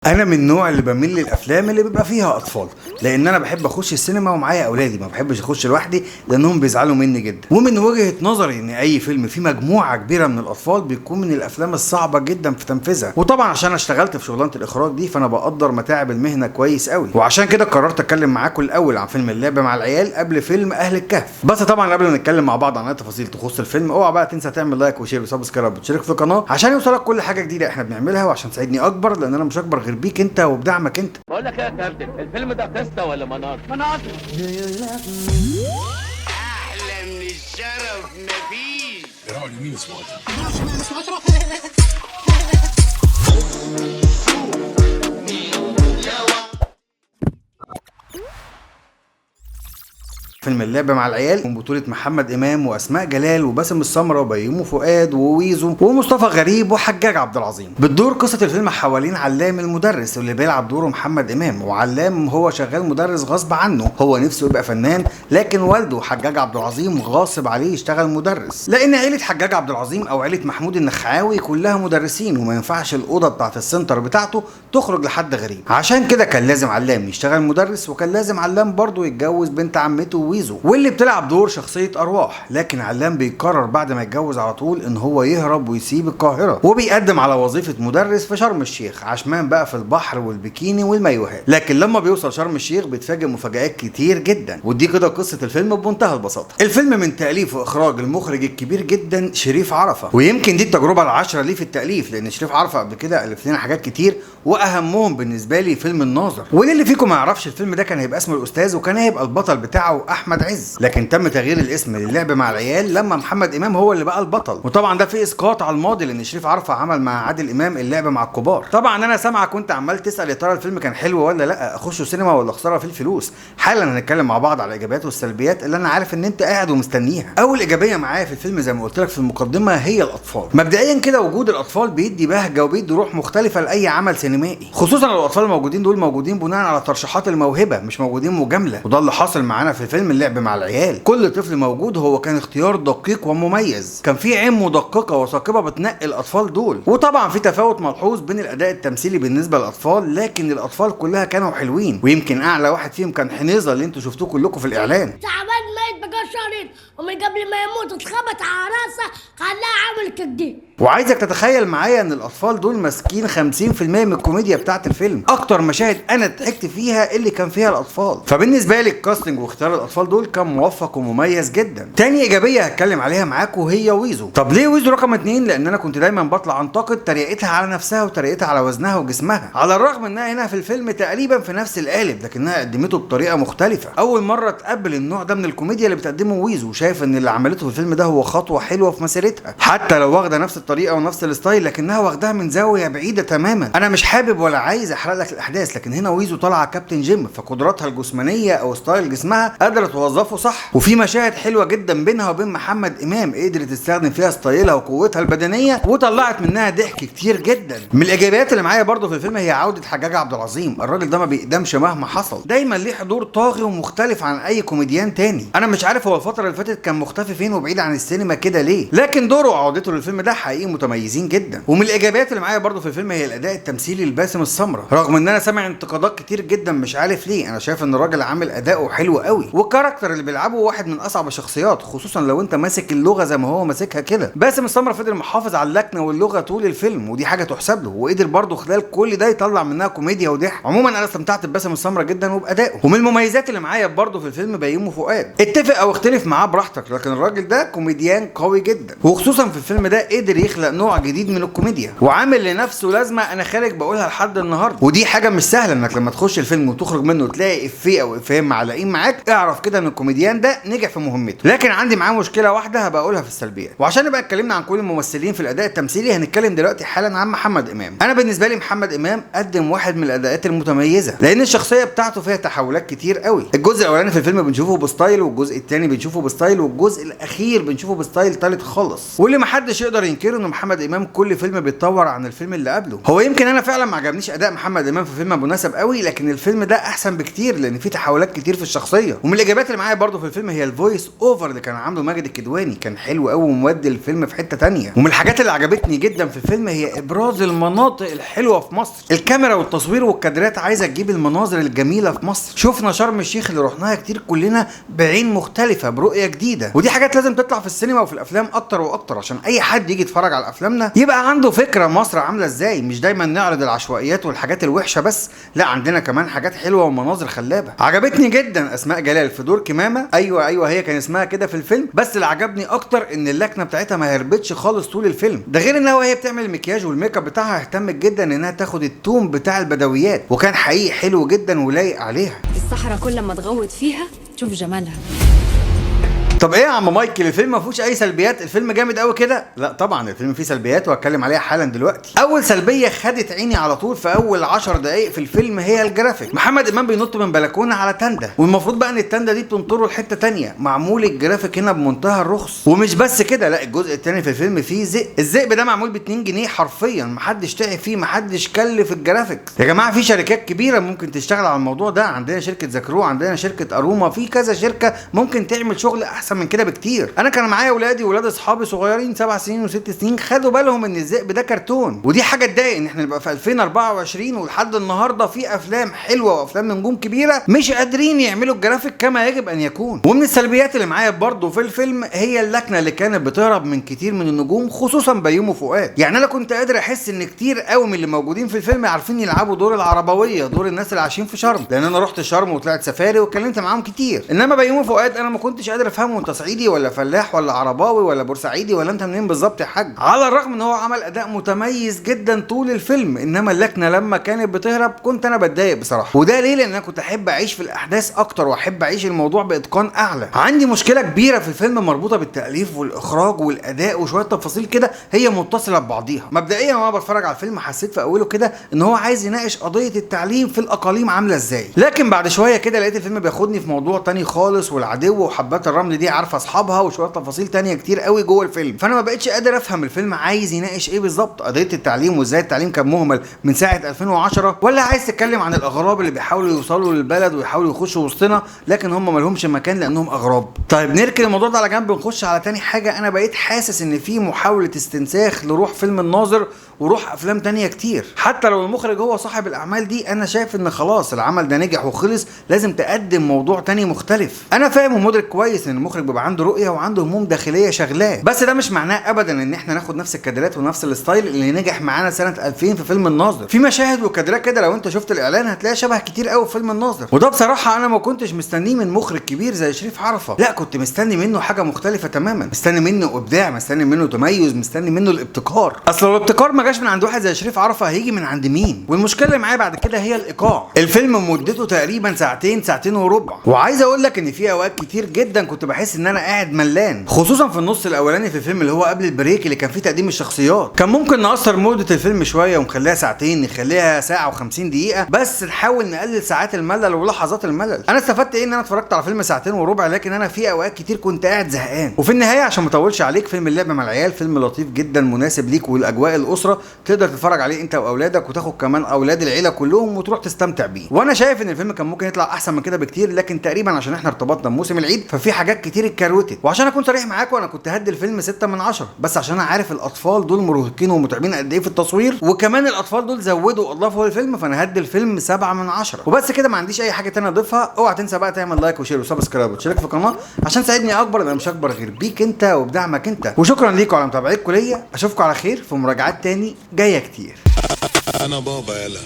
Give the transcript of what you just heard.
انا من النوع اللي بميل للافلام اللي بيبقى فيها اطفال، لان انا بحب اخش السينما ومعايا اولادي، ما بحبش اخش لوحدي لانهم بيزعلوا مني جدا. ومن وجهة نظري ان اي فيلم فيه مجموعة كبيرة من الاطفال بيكون من الافلام الصعبة جدا في تنفيذها. وطبعا عشان اشتغلت في شغلانة الاخراج دي فانا بقدر متاعب المهنة كويس قوي، وعشان كده قررت اتكلم معاكم الاول عن فيلم اللعب مع العيال قبل فيلم اهل الكهف. بس طبعا قبل ما نتكلم مع بعض عن اي تفاصيل تخص الفيلم، اوعى بقى تنسى تعمل like و share و subscribe وتشترك في القناة عشان يوصلك كل حاجة جديدة احنا بنعملها، وعشان تساعدني اكبر لان انا مش اكبر غير بيك انت وبدعمك انت. بقول لك ايه يا كابتن، الفيلم ده قصة ولا مناظر؟ مناظر. احلى من الشرف مفيش. فيلم اللعب مع العيال من بطولة محمد إمام وأسماء جلال وباسم السمرة وبيومي فؤاد وويزو ومصطفى غريب وحجاج عبد العظيم. بتدور قصة الفيلم حوالين علام المدرس واللي بيلعب دوره محمد إمام، وعلام هو شغال مدرس غصب عنه، هو نفسه يبقى فنان لكن والده حجاج عبد العظيم غاصب عليه يشتغل مدرس، لأن عيلة حجاج عبد العظيم أو عيلة محمود النخعاوي كلها مدرسين وما ينفعش الأوضة بتاعت السنتر بتاعته تخرج لحد غريب. عشان كده كان لازم علام يشتغل مدرس، وكان لازم علام برضه يتجوز بنت عمته ويزو واللي بتلعب دور شخصية أرواح. لكن علام بيقرر بعد ما يتجوز على طول ان هو يهرب ويسيب القاهرة، وبيقدم على وظيفة مدرس في شرم الشيخ عشمان بقى في البحر والبكيني والمايوهات. لكن لما بيوصل شرم الشيخ بيتفاجئ مفاجآت كتير جدا، ودي كده قصة الفيلم بمنتهى البساطة. الفيلم من تأليف وإخراج المخرج الكبير جدا شريف عرفة، ويمكن دي التجربة العاشرة ليه في التأليف، لأن شريف عرفة قبل كده ألف لنا حاجات كتير وأهمهم بالنسبة لي فيلم الناظر. وللي فيكم ما يعرفش الفيلم ده كان هيبقى اسمه الأستاذ، وكان هيبقى البطل بتاعه احمد عز، لكن تم تغيير الاسم للعب مع العيال لما محمد امام هو اللي بقى البطل. وطبعا ده في اسقاط على الماضي، لان شريف عرفة عمل مع عادل امام اللعب مع الكبار. طبعا انا سامعك وانت عمال تسال يا ترى الفيلم كان حلو ولا لا، اخشه سينما ولا خسارة في الفلوس. حالا هنتكلم مع بعض على الايجابيات والسلبيات اللي انا عارف ان انت قاعد ومستنيها. اول ايجابية معايا في الفيلم زي ما قلت لك في المقدمة هي الاطفال. مبدئيا كده وجود الاطفال بيدي بهجة وبيدي روح مختلفة لاي عمل سينمائي، خصوصا لو الاطفال الموجودين دول موجودين بناء على ترشيحات الموهبة مش موجودين مجاملة. وده اللي حاصل معانا في فيلم اللعب مع العيال. كل طفل موجود هو كان اختيار دقيق ومميز، كان في عين مدققه وثاقبه بتنقي الاطفال دول. وطبعا في تفاوت ملحوظ بين الاداء التمثيلي بالنسبة للاطفال، لكن الاطفال كلها كانوا حلوين، ويمكن اعلى واحد فيهم كان حنيزه اللي انتوا شفتوه كلكم في الاعلان. تعبان ميت بقى شهرين، ومن قبل ما يموت اتخبط على راسه خلاه عامل كده. وعايزك تتخيل معايا ان الاطفال دول ماسكين 50% من الكوميديا بتاعت الفيلم. اكتر مشاهد انا ضحكت فيها اللي كان فيها الاطفال، فبالنسبه لي ال casting واختيار الاطفال دول كان موفق ومميز جدا. تاني ايجابية هتكلم عليها معاكم هي ويزو. طب ليه ويزو رقم 2؟ لان انا كنت دايما بطلع انتقد طريقتها على نفسها وطريقتها على وزنها وجسمها، على الرغم انها هنا في الفيلم تقريبا في نفس القالب لكنها قدمته بطريقة مختلفة. اول مرة تقبل النوع ده من الكوميديا اللي بتقدمه ويزو، وشايف ان اللي عملته في الفيلم ده هو خطوة حلوة في مسيرتها، حتى لو واخده نفس الطريقة ونفس ال style لكنها واخداها من زاوية بعيدة تماما. انا مش حابب ولا عايز احرق لك الاحداث، لكن هنا ويزو طالعه كابتن جيم، فقدراتها الجسمانية او style جسمها قادرة توظفه صح. وفي مشاهد حلوة جدا بينها وبين محمد امام قدرت تستخدم فيها style ها وقوتها البدنية وطلعت منها ضحك كتير جدا. من الايجابيات اللي معايا برضو في الفيلم هي عوده حجاج عبد العظيم. الراجل ده ما بيقدمش مهما حصل، دايما ليه حضور طاغي ومختلف عن اي كوميديان تاني. انا مش عارف هو الفترة اللي فاتت كان مختفي فين وبعيد عن السينما كده ليه، لكن دوره وعودته للفيلم ده حقيقي متميزين جدا. ومن الايجابيات اللي معايا برضو في الفيلم هي الاداء التمثيلي لباسم السمرة، رغم ان انا سامع انتقادات كتير جدا مش عارف ليه. انا شايف ان الراجل عامل اداؤه حلو قوي، وال character اللي بيلعبه واحد من اصعب الشخصيات، خصوصا لو انت ماسك اللغة زي ما هو ماسكها كده. باسم السمرة فضل محافظ على اللكنة واللغة طول الفيلم، ودي حاجة تحسب له، وقدر برضو خلال كل ده يطلع منها كوميديا وضحك. عموما انا استمتعت بباسم السمرة جدا وبادائه. ومن المميزات اللي معايا برضو في الفيلم بيومي فؤاد، اتفق او اختلف معاه براحتك، لكن الراجل ده كوميديان قوي جدا، وخصوصا في الفيلم ده قدر يخلق نوع جديد من الكوميديا وعامل لنفسه لازمه انا خارج بقولها لحد النهارده. ودي حاجة مش سهلة انك لما تخش الفيلم وتخرج منه تلاقي افيه او افيهين معلقين معاك، اعرف كده ان الكوميديان ده نجح في مهمته. لكن عندي معاه مشكلة واحدة هبقى اقولها في السلبيات. وعشان نبقى اتكلمنا عن كل الممثلين في الاداء التمثيلي هنتكلم دلوقتي حالا عن محمد امام. انا بالنسبة لي محمد امام قدم واحد من الاداءات المتميزة، لان الشخصية بتاعته فيها تحولات كتير قوي. الجزء الاولاني في الفيلم بنشوفه ب style، والجزء الثاني بنشوفه ب style، والجزء الاخير بنشوفه ب style ثالث خالص. واللي محدش يقدر ينكره بينكروا ان محمد امام كل فيلم بيتطور عن الفيلم اللي قبله. هو يمكن انا فعلا ما عجبنيش اداء محمد امام في فيلم ابو نسب قوي، لكن الفيلم ده احسن بكتير لان فيه تحولات كتير في الشخصية. ومن الايجابيات اللي معايا برضو في الفيلم هي ال voice over اللي كان عامله ماجد الكدواني، كان حلو قوي ومودي الفيلم في حتة تانية. ومن الحاجات اللي عجبتني جدا في الفيلم هي ابراز المناطق الحلوة في مصر. الكاميرا والتصوير والكادرات عايزه تجيب المناظر الجميلة في مصر. شفنا شرم الشيخ اللي رحناها كتير كلنا بعين مختلفة، برؤية جديدة، ودي حاجات لازم تطلع في السينما وفي الافلام اكتر واكتر عشان اي حد يجي يتفرج على افلامنا يبقى عنده فكرة مصر عامله ازاي. مش دايما نعرض العشوائيات والحاجات الوحشة بس، لا عندنا كمان حاجات حلوة ومناظر خلابة. عجبتني جدا اسماء جلال في دور كمامه، ايوه هي كان اسمها كده في الفيلم، بس اللي عجبني اكتر ان اللكنة بتاعتها ما هربتش خالص طول الفيلم ده، غير انها وهي بتعمل المكياج وال make up بتاعها اهتمت جدا انها تاخد ال tone بتاع البدويات، وكان حقيقي حلو جدا ولايق عليها. الصحراء كل ما تغوط فيها تشوف جمالها. طب ايه يا عم مايكل، الفيلم ما فيهوش اي سلبيات؟ الفيلم جامد قوي كده؟ لا طبعا الفيلم فيه سلبيات وهتكلم عليها حالا دلوقتي. اول سلبية خدت عيني على طول في اول 10 دقائق في الفيلم هي الجرافيك. محمد امام بينط من بلكونة على تنده، والمفروض بقى ان التنده دي بتنطره لحته تانية، معمول الجرافيك هنا بمنتهى الرخص. ومش بس كده، لا الجزء الثاني في الفيلم فيه ذئب، الذئب ده معمول ب 2 جنيه حرفيا، محدش تعب فيه، محدش كلف الجرافيك. يا جماعة في شركات كبيرة ممكن تشتغل على الموضوع ده، عندنا شركة زكرو، عندنا شركة اروما، في كذا شركة ممكن تعمل شغل احسن من كده بكتير. انا كان معايا اولادي واولاد اصحابي صغيرين 7 سنين و6 سنين، خدوا بالهم ان الذئب ده كرتون، ودي حاجة تضايق ان احنا نبقى في 2024 ولحد النهارده في افلام حلوة وافلام نجوم كبيرة مش قادرين يعملوا الجرافيك كما يجب ان يكون. ومن السلبيات اللي معايا برضه في الفيلم هي اللكنة اللي كانت بتهرب من كتير من النجوم، خصوصا بيومي فؤاد. يعني انا كنت قادر احس ان كتير قوي من اللي موجودين في الفيلم عارفين يلعبوا دور العربويه، دور الناس اللي عايشين في شرم، لان انا رحت شرم وطلعت سفاري واتكلمت معاهم كتير. انما بيومي فؤاد انا ما كنتش قادر افهمه، انت صعيدي ولا فلاح ولا عرباوي ولا بورسعيدي ولا انت منين بالظبط يا حاج؟ على الرغم ان هو عمل اداء متميز جدا طول الفيلم، انما اللكنة لما كانت بتهرب كنت انا بتضايق بصراحة. وده ليه؟ لان انا كنت احب اعيش في الاحداث اكتر واحب اعيش الموضوع باتقان اعلى. عندي مشكلة كبيرة في الفيلم مربوطة بالتاليف والاخراج والاداء وشوية تفاصيل كده هي متصلة ببعضيها. مبدئيا وانا بتفرج على الفيلم حسيت في اوله كده ان هو عايز يناقش قضية التعليم في الاقاليم عامله ازاي، لكن بعد شوية كده لقيت الفيلم بياخدني في موضوع تاني خالص، والعدو وحبات الرمل دي عارفه اصحابها وشوية تفاصيل تانية كتير قوي جوه الفيلم. فانا ما بقتش قادر افهم الفيلم عايز يناقش ايه بالظبط، قضية التعليم وازاي التعليم كان مهمل من ساعة 2010، ولا عايز تتكلم عن الاغراب اللي بيحاولوا يوصلوا للبلد ويحاولوا يخشوا وسطنا لكن هم ما لهمش مكان لانهم اغراب. طيب نركن الموضوع ده على جنب ونخش على تاني حاجة. انا بقيت حاسس ان في محاولة استنساخ لروح فيلم الناظر وروح افلام تانية كتير، حتى لو المخرج هو صاحب الاعمال دي. انا شايف ان خلاص العمل ده نجح وخلص، لازم تقدم موضوع تاني مختلف. انا فاهم ومدرك كويس ان المخرج بيبقى عنده رؤية وعنده هموم داخلية شغلاه، بس ده مش معناه ابدا ان احنا ناخد نفس الكادرات ونفس ال style اللي نجح معانا سنة 2000 في فيلم الناظر. في مشاهد وكادرات كده لو انت شفت الاعلان هتلاقي شبه كتير قوي في فيلم الناظر، وده بصراحة انا ما كنتش مستنيه من مخرج كبير زي شريف عرفة. لا كنت مستني منه حاجة مختلفة تماما، مستني منه ابداع، مستني منه تميز، مستني منه الابتكار. اصل لو الابتكار ما جاش من عند واحد زي شريف عرفة هيجي من عند مين؟ والمشكلة اللي معايا بعد كده هي الايقاع. الفيلم مدته تقريبا ساعتين، ساعتين وربع، وعايز اقول لك ان في اوقات كتير جدا كنت بحس ان انا قاعد ملان، خصوصا في النص الاولاني في الفيلم اللي هو قبل ال break اللي كان فيه تقديم الشخصيات. كان ممكن نقصر مده الفيلم شوية ونخليها ساعتين، نخليها ساعة و50 دقيقة، بس نحاول نقلل ساعات الملل ولحظات الملل. انا استفدت ايه ان انا اتفرجت على فيلم ساعتين وربع، لكن انا في اوقات كتير كنت قاعد زهقان. وفي النهاية عشان ما اطولش عليك، فيلم اللعب مع العيال فيلم لطيف جدا، مناسب ليك ولاجواء الاسرة، تقدر تتفرج عليه انت واولادك وتاخد كمان اولاد العيلة كلهم وتروح تستمتع بيه. وانا شايف ان الفيلم كان ممكن يطلع احسن من كده بكتير، لكن تقريبا عشان احنا ارتبطنا بموسم العيد ففي حاجات كتير اتكروتت. وعشان اكون صريح معاكم انا كنت هدي الفيلم 6 من 10، بس عشان انا عارف الاطفال دول مرهقين ومتعبين قد ايه في التصوير، وكمان الاطفال دول زودوا واضافوا للفيلم، فانا هدي الفيلم 7 من 10 وبس كده. ما عنديش اي حاجة تانية اضيفها. اوعى تنسى بقى تعمل like و share و subscribe وتشترك في القناة عشان تساعدني اكبر، انا مش اكبر غير بيك انت وبدعمك انت. وشكرا ليكم على متابعتكم ليا، اشوفكم على خير في مراجعات تاني جاية كتير. انا بابا يلا.